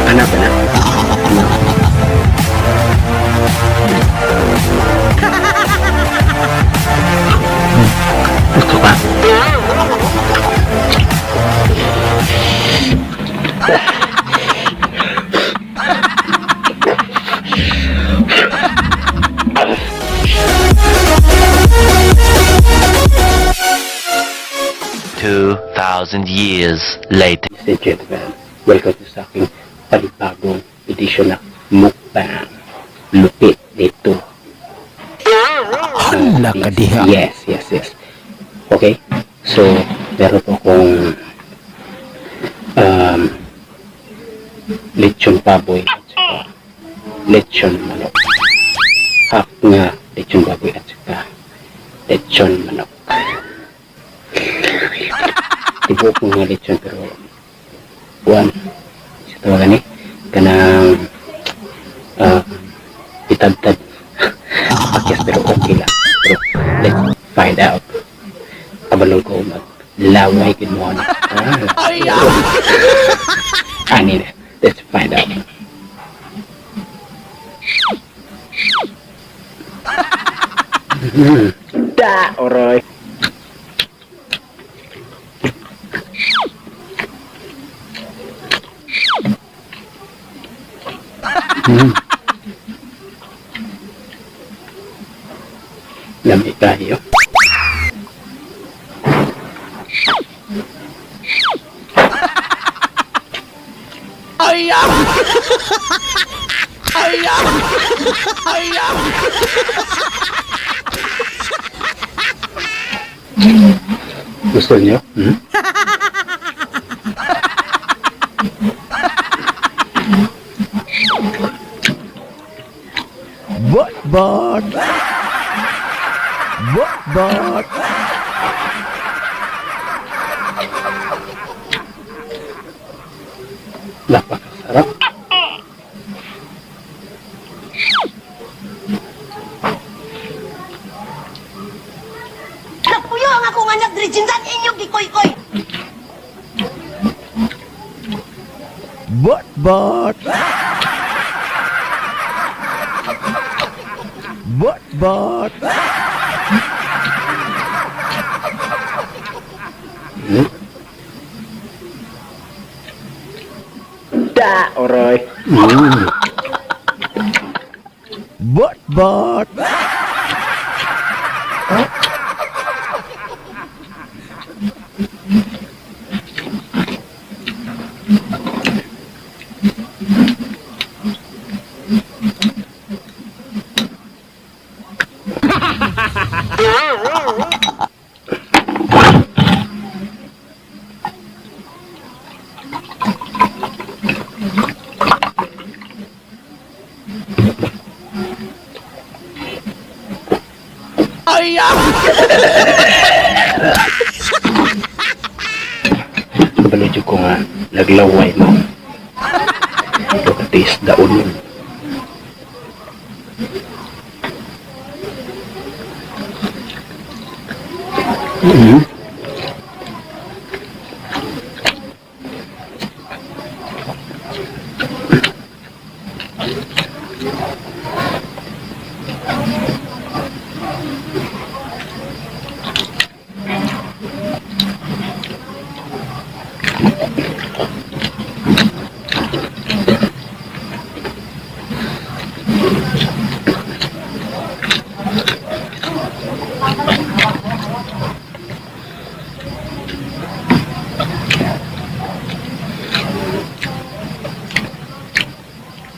Anak ba na? Gusto ka? 2,000 years later. Ladies and gentlemen, welcome to sa aking panibagong edition na mukbang. Lupit dito. Hala ka diha. Yes. Okay, so meron po akong lechon baboy at saka lechon manok. Half nga lechon baboy at saka lechon manok. Tibuok ko nga lechon pero one sa tawagan ni kanang itadtad pakyas pero okay lang, pero let's find out. Kabalo ko mag laway gid mo ano ani na. Let's find out. Da oroy. Lami tayo. Gusto niyo? Hmm? Bot bot. Bot bot. Napakasarap. Nagpuyo ang akong anak diri jinsan inyong gikoy-koy. Bot bot. Bot bot. Da, oroy. Bot bot. Kabalo jud ko nga naglaway mo. Pagkatis daon yun.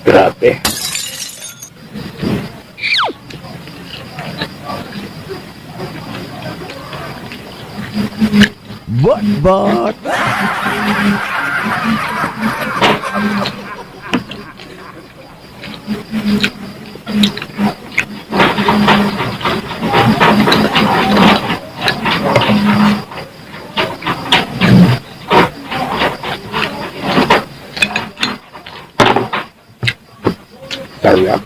Grabe. Bot bot. Sarap.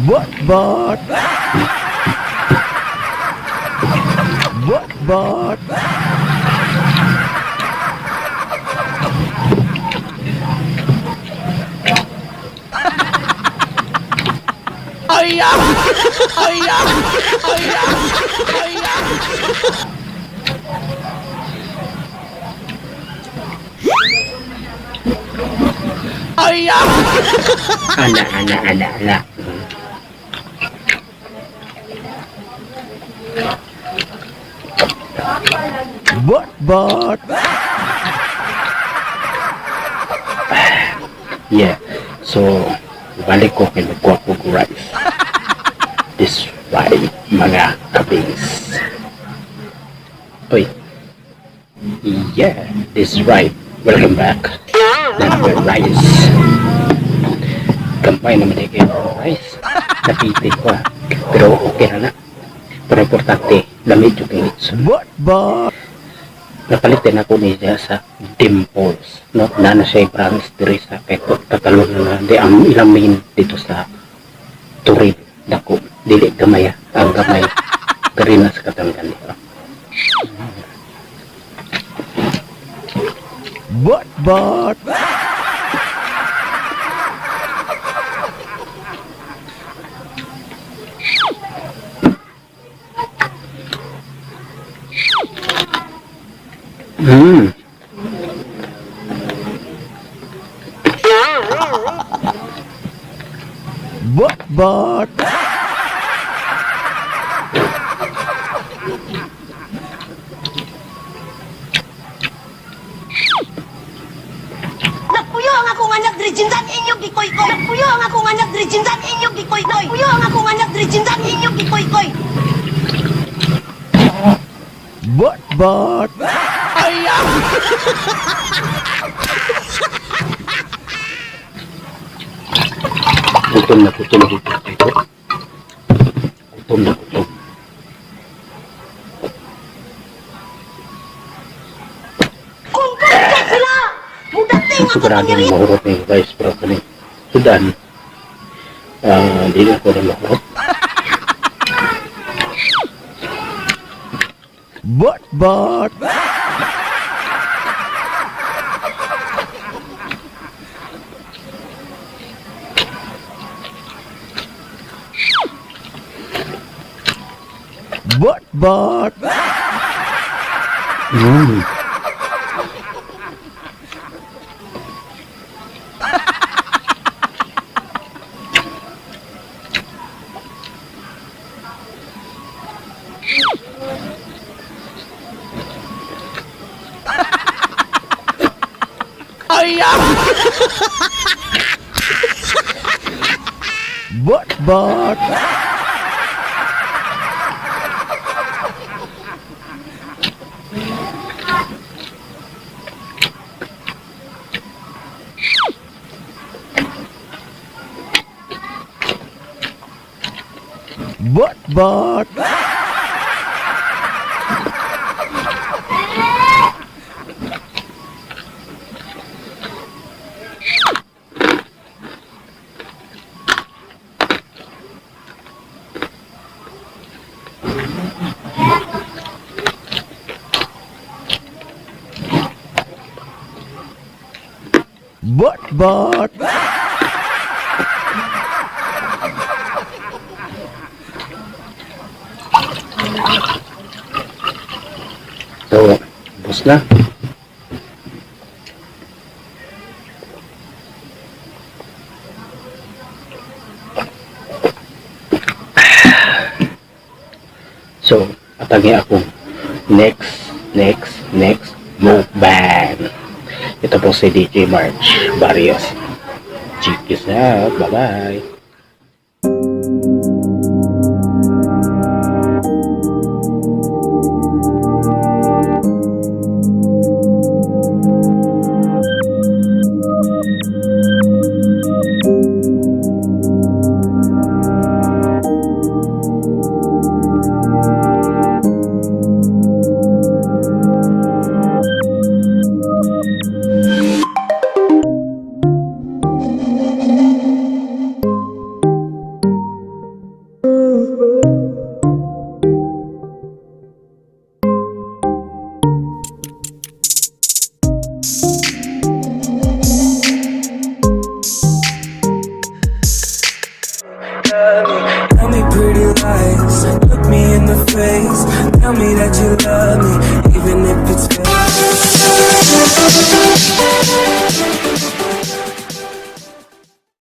But but. But but. Ana, ana, ana, ana. But but. Yeah. So, balik ko kay magkuha ko og rice. This right, mga kabis. Uy. Yeah, this right. Welcome back. Number rice. Kampay naman eh kayo ng rice. Napitin ko ah. Pero okay na na. Pero importante, lamig yung litson. But but. Napalit din ako niya sa Dimples. No? Na na siya yung branch diri sa kay Tatalon na di ang ilang main dito sa Turin. Dako, dili gamay ah. Ang gamay. Diri na sa Katangan dito. But but. But but. Nagpuyo ang akong anak diri jindan inyong gikoy-koy. Nagpuyo ang akong anak diri jindan inyong gikoy-koy. Nagpuyo ang akong anak diri jindan inyong gikoy-koy. But but. Gutom na gutom na gutom ito. Gutom na gutom. Kung pagka sila, mudating ang Sigurado kapangyarihan. mahurot na yung rice pero kani sudan. Ah, di na ko na mahurot. But but. But but. But but. But but. But but. So, bus na. So, atagi akong next Next, next, mukbang. Ito po si DJ March Barrios. Check this out. Bye-bye. Tell me pretty lies, look me in the face. Tell me that you love me, even if it's fake.